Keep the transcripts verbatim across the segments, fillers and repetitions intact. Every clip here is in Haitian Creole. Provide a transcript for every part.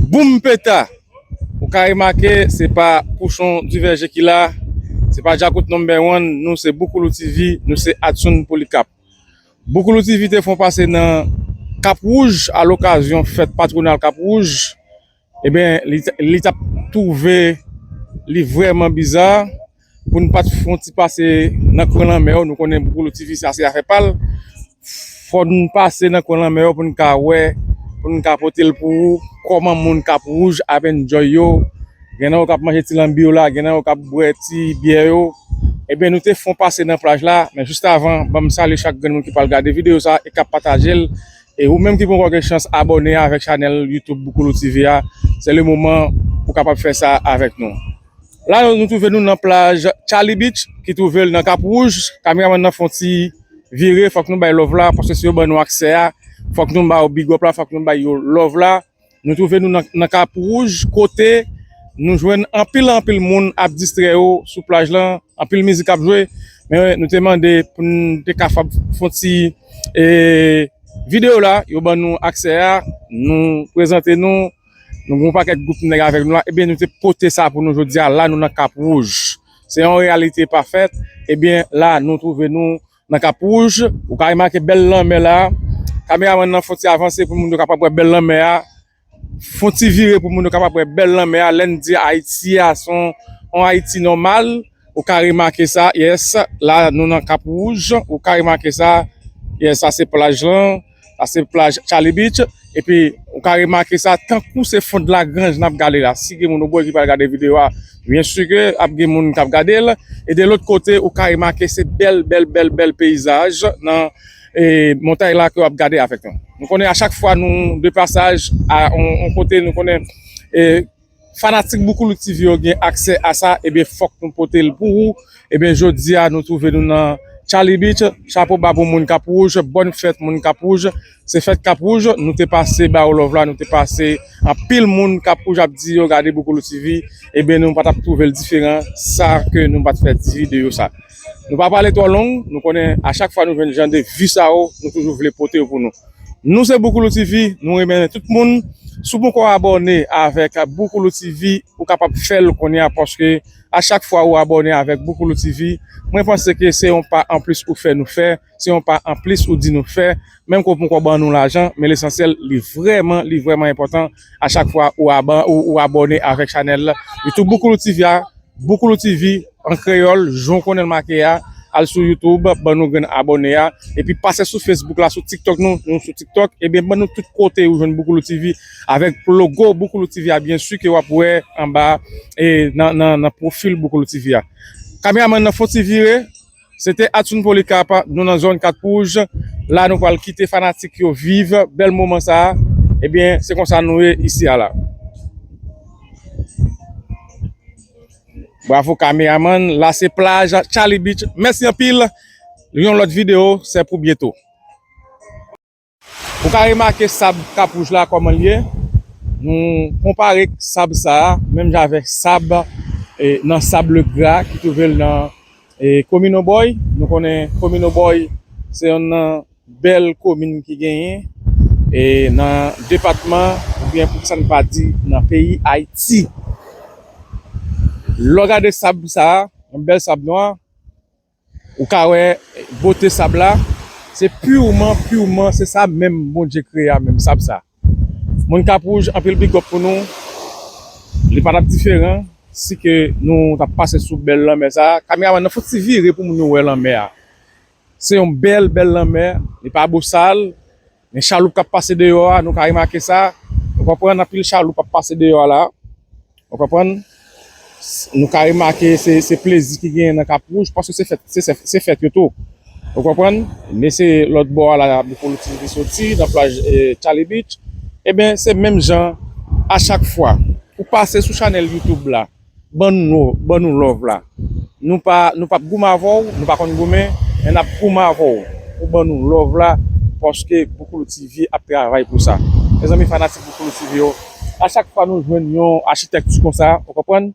Boum peta! Ou ka remake, se pa Pouchon Divèje ki la, se pa Djakout Number One, nou se Boukoulou T V, nou se Adson Polikap. Boukoulou T V te fè yon pase nan Kap Wouj, alokazyon fèt patwonal Kap Wouj. Ebyen, li, li t ap twouve li vrèman biza pou n pa t fè yon ti pase nan kwen lanmè yo. Nou konnen Boukoulou T V, sa se afè pa l. Fò n pase nan kwen lanmè yo pou n ka wè, pou n ka pote l pou ou, kòman moun Kap Wouj ap enjoy yo. Gen nan yo k ap manje ti lanbi yo la, gen nan yo k ap bwè ti byè yo. Ebyen, nou te fè yon pase nan plaj la, men jis avan, ban m salye chak grenn moun ki pral gade videyo sa a e k ap pataje l. E ou menm ki poko gen chans abòne avèk chanèl YouTube Boukoulou T V a, se le moman pou kapab fè sa avèk nou. La, nou, nou twouve nou nan plaj Charlie Beach, ki twouve l nan Kap Wouj. Kameramann nan fè yon ti vire, fòk nou bay love la, paske si yo ban nou aksè a, fòk nou ba yo big up la, fòk nou bay yo love la. Nou twouve nou nan, nan Kap Wouj, kote nou jwenn anpil, anpil moun ap distrè yo sou plaj lan, anpil mizik ap jwe. Men nou te mande pou n te kapab fè yon ti, e, videyo la, yo ban nou aksè a, nou prezante nou, nou gen yon pakèt gwoup nèg avèk nou la, ebyen nou te pote sa pou nou jodi a, la nou nan Kap Wouj. Se yon reyalite pafèt, ebyen la nou twouve nou nan Kap Wouj, ou ka remake bèl lanmè la, kameramann nan fè yon ti avanse pou moun yo kapab wè bèl lanmè a, fè yon ti vire pou moun yo kapab wè bèl lanmè a, lè n di Ayiti a, se yon, yon Ayiti nòmal, ou ka remake sa, yes, la nou nan Kap Wouj, ou ka remake sa, yes, sa se plaj lan, sa se plaj Charlie Beach, epi ou ka remake sa, tankou se fon Lagranj n ap gade la, si gen moun obwe ki pral gade videyo a, byen si ke ap gen moun k ap gade l, e de lòt kote, ou ka remake se bèl, bèl, bèl, bèl peyizaj nan, e, montay la ke w ap gade avèk nou. Nou konnen a chak fwa nou de pasaj a yon, yon kote, nou konnen, e, fanatik Boukoulou T V yo gen aksè a sa, ebyen fòk nou pote l pou ou. Ebyen jodi a nou twouve nou nan Charlie Beach, chapo ba pou moun Kap Wouj, bòn fèt moun Kap Wouj. Se fèt Kap Wouj, nou te pase ba yo love la, nou te pase anpil moun Kap Wouj ap di yo gade Boukoulou T V, ebyen nou pa t ap twouve l diferan, sa ke nou pa t fè di videyo sa. Nou pa pale twò long, nou konnen a chak fwa nou jwenn jan de vi sa yo, nou toujou vle pote yo pou nou. Nou se Boukoulou T V, nou renmen tout moun. Si w poko abòne avèk Boukoulou T V, ou kapab fè l kounye a, paske a chak fwa ou abòne avèk Boukoulou T V, mwen panse ke se yon pa anplis ou fè nou fè, se yon pa anplis ou di nou fè, menm ke w poko ban nou lajan, men lesansyèl, li vrèman, li vrèman enpòtan a chak fwa ou aba-, ou, ou abòne avèk chanèl YouTube Boukoulou T V a, Boukoulou T V an kreyòl, jan w konnen l make a, al sou YouTube, ban nou grenn abòne a, epi pase sou Facebook la, sou TikTok nou, nou sou TikTok, ebyen ban nou tout kote ou jwenn Boukoulou T V, avèk logo Boukoulou T V a, byen si ke w ap wè anba, e, nan, nan, nan pwofil Boukoulou T V a. Kameramann nan fè yon ti vire, se te Adson Polikap, nou nan zòn Kap Wouj, la nou pral kite fanatik yo viv bèl moman sa a, ebyen se konsa nou ye isi a la. Bravo kameramann, la se plaj Charlie Beach. Mèsi anpil. Yon lòt videyo, se pou byento. Ou ka remake sab Kap Wouj la kòman l ye. Nou konpare sab sa a, menm jan avèk sab, e, nan Sable Gra ki twouve l nan, e, komin Obòy. Nou konnen komin Obòy se yonn nan bèl komin ki genyen, e, nan depatman, oubyen poukisa n pa di nan peyi Ayiti. Lè w gade sab sa a, yon bèl sab nwa, ou ka wè bote sab la, se piman, piman, se sa menm Bondye kreye a menm, sab sa. Moun Kap Wouj, anpil big up pou nou. Li pa t ap diferan si ke nou t ap pase sou bèl lanmè sa a. Kameramann nan fè yon ti vire pou moun yo wè lanmè a. Se yon bèl, bèl lanmè. Li pa bosal. Men chaloup k ap pase deyò a, nou ka remake sa. Ou konprann, anpil chaloup ap pase deyò a la. Ou konprann? S-, nou ka remake se, se plezi ki genyen nan Kap Wouj, paske se fèt, se, se, se fèt yo tou. Ou konprann? Men se lòt bò a la, Boukoulou T V soti, nan plaj, e, Charlie Beach. Ebyen, se menm jan, a chak fwa, ou pase sou chanèl YouTube la, ban nou, ban nou love la. Nou pa, nou p ap goumen avè w, nou pa konn goumen, men n ap goumen avè w pou ban nou love la, paske Boukoulou T V ap travay pou sa. Mezanmi, fanatik Boukoulou T V yo, a chak fwa nou jwenn yon achitèkti konsa, ou konprann?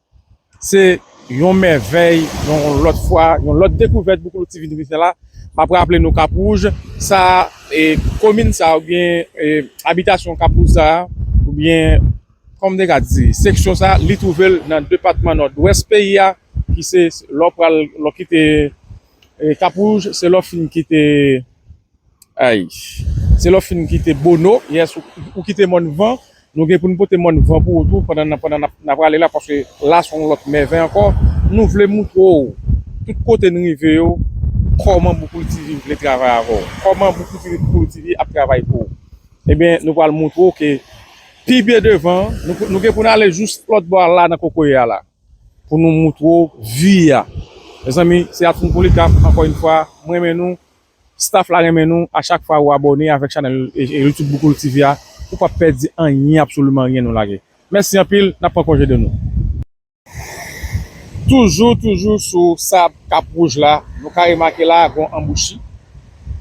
Se yon mèvèy, yon lòt fwa, yon lòt dekouvèt Boukoulou T V nou vin fè la. M ap raple nou Kap Wouj, sa, e, komin sa, oubyen, e, abitasyon Kap Wouj sa, oubyen kòm m te ka di, seksyon sa, li twouve l nan depatman Nòdwès peyi a, ki se lè w pral, lè w kite, e, Kap Wouj, se lè w fin kite, ay, se lè w fin kite Bono, yes, ou, ou kite Mòn Van, nou gen pou n pote Mòn Van pou ou tou pandan, pandan n ap, n ap prale la, paske la se yon lòt mèvèy ankò. Nou vle montre w, tout kote n rive yo, kòman Boukoulou T V vle travay avè w, kòman Boukoulou T V, Boukoulou T V ap travay pou ou. Ebyen, nou pral montre w ke pi byen devan, nou, nou gen pou n ale jous lòt bò a la nan kokoye a la, pou nou montre w vi a. Mezanmi, se Atchoune Polycarpe, ankò yon fwa, mwen renmen nou, staff la renmen nou, a chak fwa ou abòne avèk chanèl e, e YouTube Boukoulou T V a, ou p ap pèdi anyen, absoliman anyen nou lage. Mèsi anpil, n ap pran konje de nou. Toujou, toujou sou sab Kap Wouj la, nou ka remake la, gon anbouchi.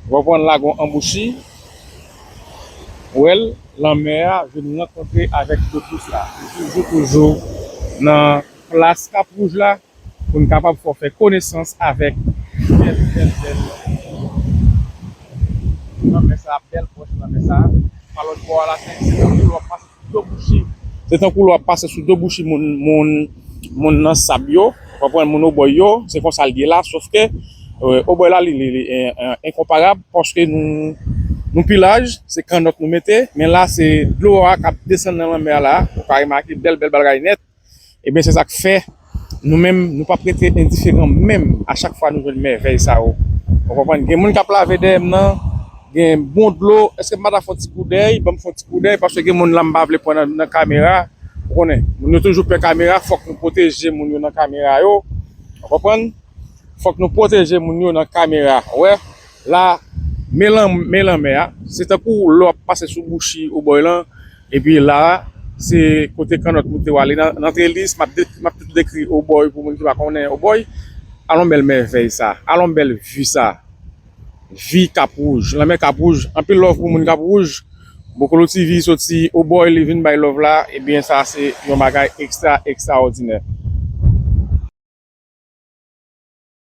Ou konprann la, gon anbouchi. Ou wè l, lanmè a vin rankontre avèk dlo dous la. Nou toujou, toujou nan plas Kap Wouj la, pou n kapab fè w fè konesans avèk bèl, bèl, bèl lanmè sa, bèl pwòch lanmè sa. Pa lòt bò a la, se, se tankou lè w ap pase sou do bouchi. Se tankou lè w ap pase sou do bouchi moun, moun, moun nan sab yo, w konprann, moun Obòy yo, se konsa l ye la, sòf ke, e, Obòy la, li, li, li, e, e, enkonparab, paske nou, nou pi laj, se kannòt nou mete, men la, se dlo a k ap desann nan lanmè a la, ou ka remake bèl, bèl bagay nèt. Ebyen, se sa k fè, nou menm, nou p ap rete endiferan menm a chak fwa nou jwenn mèvèy sa yo. Ou konprann? Gen moun k ap lave dèyè m nan, gen bon dlo, èske m pa ta fè yon ti koudèy? Ban m fè yon ti koudèy, paske gen moun la m pa vle pran nan, nan kamera. Ou konnen, moun yo toujou pè kamera, fòk nou pwoteje moun yo nan kamera yo. Ou konprann? Fòk nou pwoteje moun yo nan kamera. Ou wè, la, men lan-, men lanmè a, se tankou lè w ap pase sou bouchi Obòy lan, epi la, se kote kannòt moute w ale nan, nan Trelis, m ap de-, m ap tout dekri Obòy pou moun ki pa konnen Obòy. Alon bèl mèvèy sa, alon bèl vi sa. Vi Kap Wouj, lanmè Kap Wouj, anpil love pou moun Kap Wouj. Boukoulou T V soti Obòy, li vin bay love la, ebyen sa se yon bagay ekstra, ekstraòdinè.